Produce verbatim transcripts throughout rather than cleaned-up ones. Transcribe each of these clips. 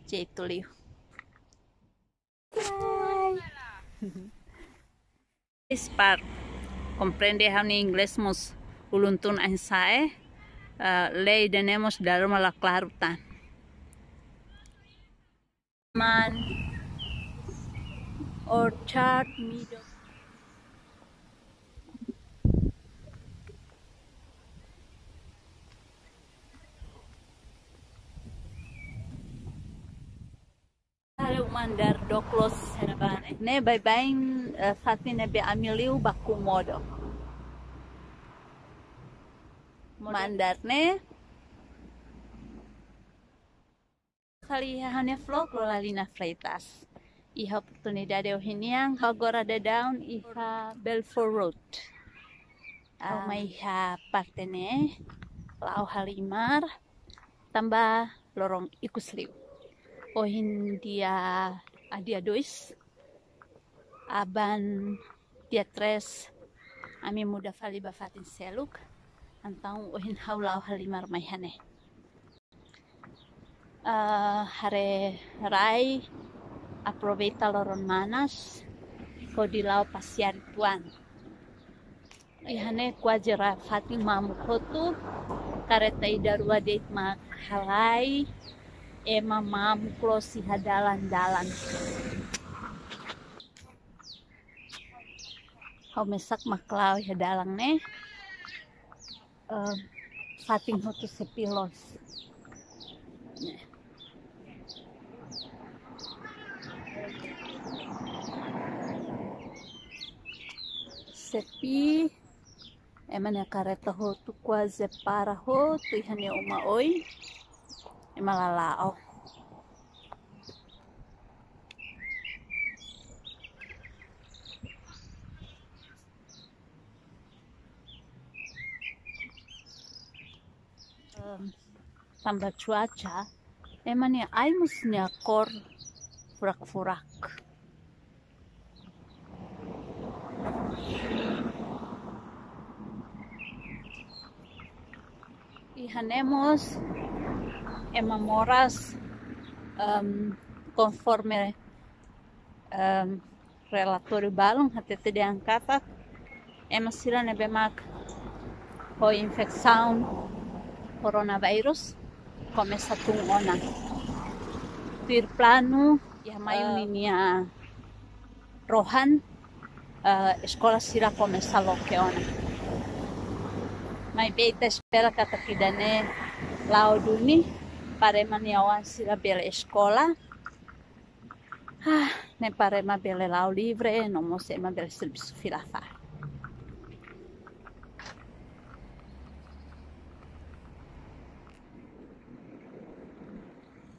Jeitu liu. Bye. Para komprende ha'u-nia inglés mós ulun tun ain sa'e, eh, lee ida-ne'e mós dala ruma la klaru tan. Man, orchard middle. Haree uma andár dook loos iha ne'ebá ne'e. Ne'e baibain, eh, fatin ne'ebé ami liu baku modo. Uma andár ne'e. Fali iha ha'u-nia vlog, Lolalina Freitas. Iha oportunidade ohin nian, ha'u agora daudaun iha Belfort Road. Ah, mai iha parte ne'e, la'o halimar, tanba loron ikus liu. Ohin dia, ah, dia dois, aban dia três, ami muda fali ba fatin seluk. Entaun ohin ha'u la'o halimar mai iha ne'e. Eh, haree rai, aproveita loron manas, hodi la'o pasiar uitoan. Iha ne'e kuaze rai fatin mamuk hotu, kareta ida rua de'it mak halai, ema mamuk loos iha dalan-dalan. Ha'u mesak mak la'o iha dalan ne'e. Eh, fatin hotu sepi loos. Sepi, ema nia kareta hotu kuaze para hotu iha ne'e uma oin. Ema la la'o. Em, tanba cuaca, ema nia ai mós nia kór furak-furak. Iha ne'e mós ema moras, em, konforme, em, relatóriu balun hatete dehan katak ema sira ne'ebé mak ho infesaun koronavírus komesa tun ona. Tuir planu, iha maiu, ah, ninia rohan, eh, eskola sira komesa loke ona. Maibé ita espera katak ida-ne'e la'o duni, para ema nia oan sira bele eskola. Ah, ne'e para ema bele la'o livre, no mós ema bele servisu fila fali.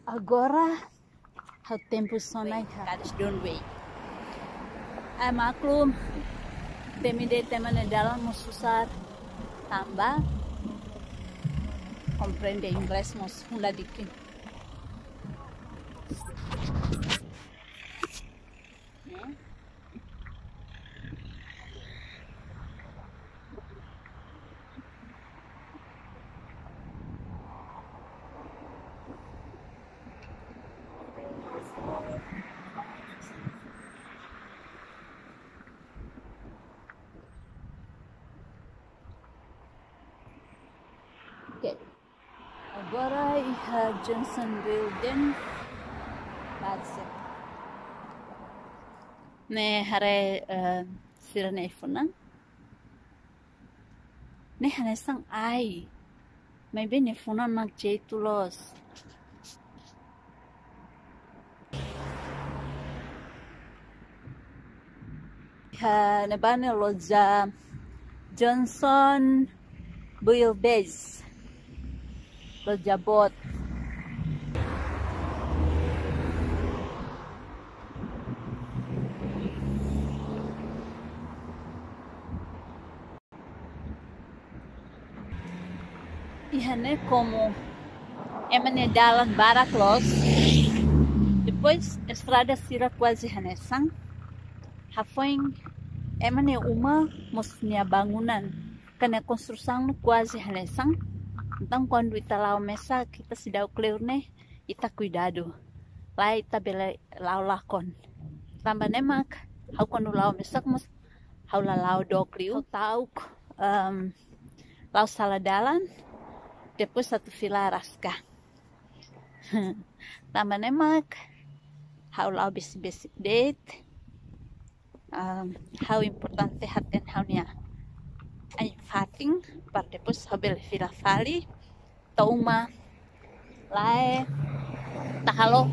Agora, ha'u tempu sona iha. Kadas don wei. Ai maklum, temi de tema ne dalan mós susar tanba komprende inglés mós hula dikin. Oke. Agora iha Johnson Building, base. Ne'e haree, eh, sira-nia ai-funan. Ne'e hanesan ai. Maibé nia funan mak jeitu loos. Iha ne'ebá ne'e loja Johnson Builders. Loja boot. Iha ne'e komu ema nia dalan barak loos. Depois estrada sira kuaze hanesan. Hafoin ema nia uma mós nia bangunan ka nia konstrusaun kuaze hanesan. Entaun kuandu ita la'o mesak, ita seidauk kleur ne'e, ita kuidadu. lae ita bele la'o lakon. Tanba ne'e mak ha'u kuandu la'o mesak mós ha'u la la'o dook liu. Ha'u ta'uk, em, la'o sala dalan, depois atu fila araska. Tanba ne'e mak ha'u la'o besik-besik de'it. Em, ha'u importante hatene ha'u-nia ain-fatin, para depois ha'u bele fila fali to'o uma. Lae, ita halo,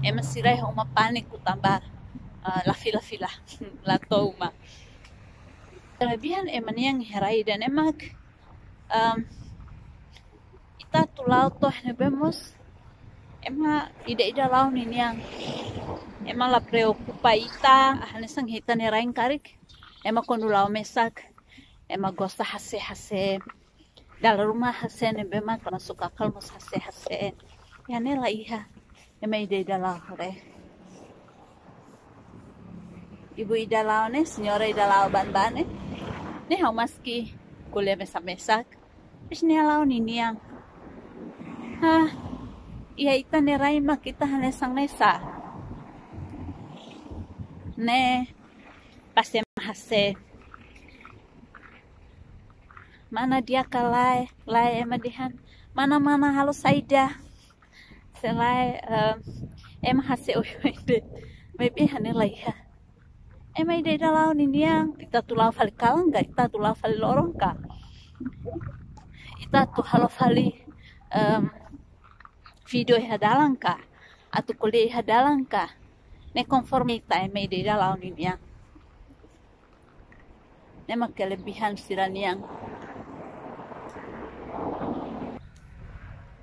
ema sira iha uma pániku tanba, eh, la fila-fila, la to'o uma. Kelebihan ema nian iha rai ida-ne'e mak, em, ita atu la'o to'o iha ne'ebé mós, ema ida-ida la'o ninian. Ema la preokupa ita, hanesan ita-nia rain karik. Ema kuandu la'o mesak, ema gosta hase-hase. Dala ruma hase ne'ebé mak masuk akal mós hase-hase. Iha ne'e la iha. Ema ida-ida la'o haree. Ibu ida la'o ne'e, señora ida la'o baan-baan ne'e. Ne'e ha'u maski ko'alia mesak-mesak. Maibé nia la'o ninian. Hah, iha ita-nia rai mak ita hanesan ne'e sá. Ne'e, pasti ema hase. Mana di'ak ka lae, lae ema dehan. Mana, mana halo saida. Se lae, eh, ema hase oioin de'it. Maibé iha ne'e la iha. Ema ida-ida la'o ninian, ita atu la'o fali kalan ka, ita atu la'o fali loron ka. Ita atu halo fali, em, vídeo iha dalan ka, atu ko'alia iha dalan ka. Ne'e konforme ita ema ida-ida la'o ninian. Ne'e mak kelebihan sira-nian.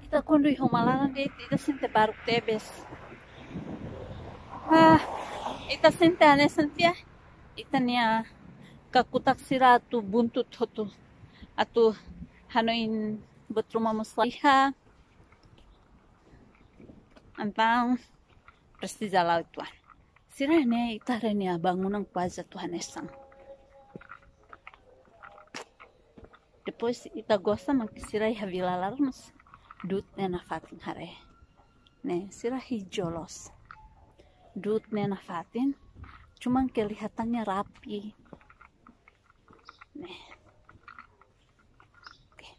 Ita kuandu iha uma laran de'it, ita sente baruk tebes. Ah, ita sente hanesan tiha ita-nia kakutak sira atu buntut hotu, atu hanoin buat ruma mós la iha. Entaun, presiza la'o uitoan. Sira ne'e ita haree nia bangunan kuaze atu hanesan. Depois ita gosta mak sira iha vila laran mós du'ut ne'e nafatin haree. Ne'e, sira hijau loos. Du'ut ne'e nafatin, cuman kelihatannya rapi. Ne'e. Oke.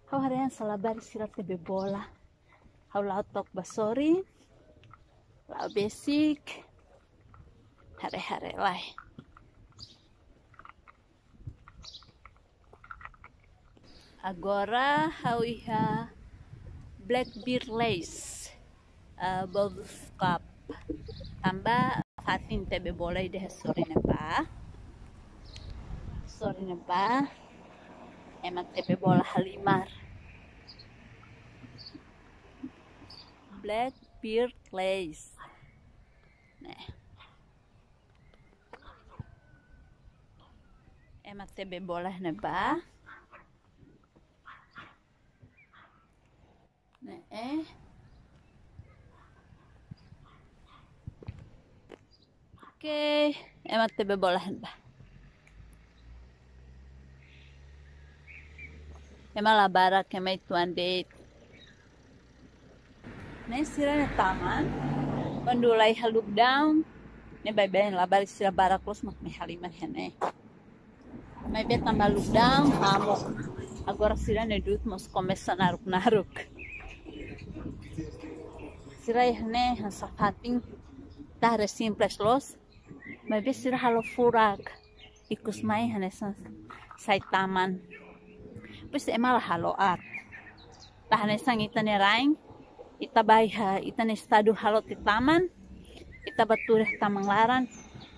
Ha'u haree hanesan labarik sira tebe bola. Ha'u la'o took ba sorin. La'o besik. Haree-haree lai. Agora ha'u iha Blackbeard Lace, eh, Bowls Club. Tanba fatin tebe bola ida iha sorin ne'ebá. Sorin ne'ebá ema tebe bola halimar. Blackbeard Lace. Ne'e. Ema tebe bola ne'ebá. Ne'e. Oke, ema tebe bola ne'ebá. Ema la barak, ema uitoan de'it. Ne'e sira-nia taman, kuandu la iha lockdown, ne'e baibain labarik sira barak loos mak mai halimar iha ne'e. Maibé tanba lockdown, mamuk. Agora sira-nia du'ut mós komesa naruk-naruk. Sira iha ne'e hanesan fatin, ita haree simples loos. Maibé sira halo furak. Ikus mai hanesan sai taman. Depois ema la halo aat. Ita hanesan ita-nia rain, ita bá iha ita-nia estadu halo tiha taman, ita bá tuur iha taman laran,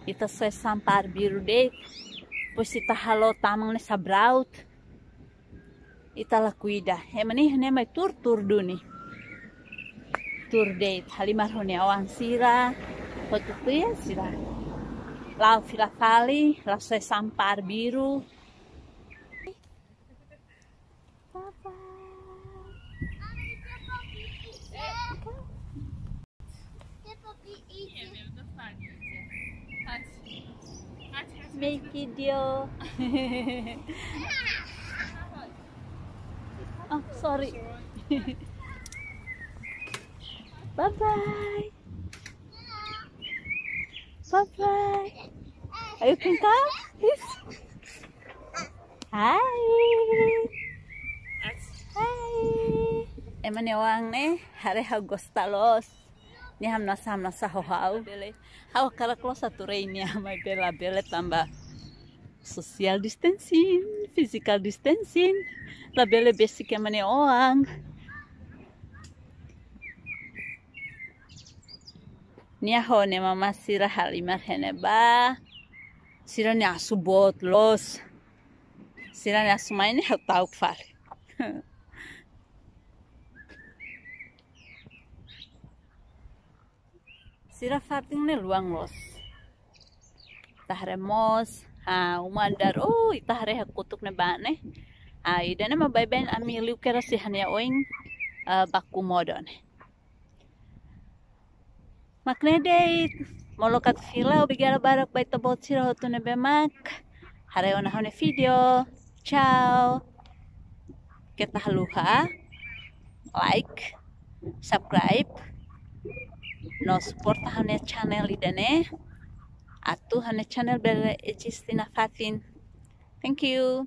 ita soe sampah arbiru de'it, depois ita halo taman ne'e sabraut, ita la kuida. Ema ne'e, ne'e mai tuur, tuur duni. Tuur de'it, halimar ho nia oan sira, hotu-hotu sira. La'o fila fali, la'o soe sampah arbiru. Bye bye. Make it, yo. Oh, sorry. Bye bye. Bye bye. Are you can come? Please. Hi. Hi. Ema nia oan ne'e, haree ha'u gosta loos. Nia hamnasa, hamnasa ho ha'u. Bele. Ha'u hakarak loos atu haree nia, maibé labele tanba social distancing, physical distancing. Labele besik ema nia oan. Nia ho nia mama sira halimar iha ne'ebá. Sira-nia asu boot loos. Sira-nia asu mai ne'e ha'u ta'uk fali. Sira fatin ne'e luan loos. Ita haree mós, ah, uma andar, oh, ita haree iha kotuk ne'ebá ne'e. Ah, ida-ne'e mak baibain ami liu kedas iha nia oin, ah, baku modo ne'e. Mak ne'e de'it, molok atu fila, obrigada barak ba ita-boot sira hotu ne'ebé mak haree ona ha'u-nia vídeo. Tchau. Keta haluha like, subscribe, no suporta ha'u-nia channel ida-ne'e. Atu ha'u-nia channel bele eziste nafatin. Thank you.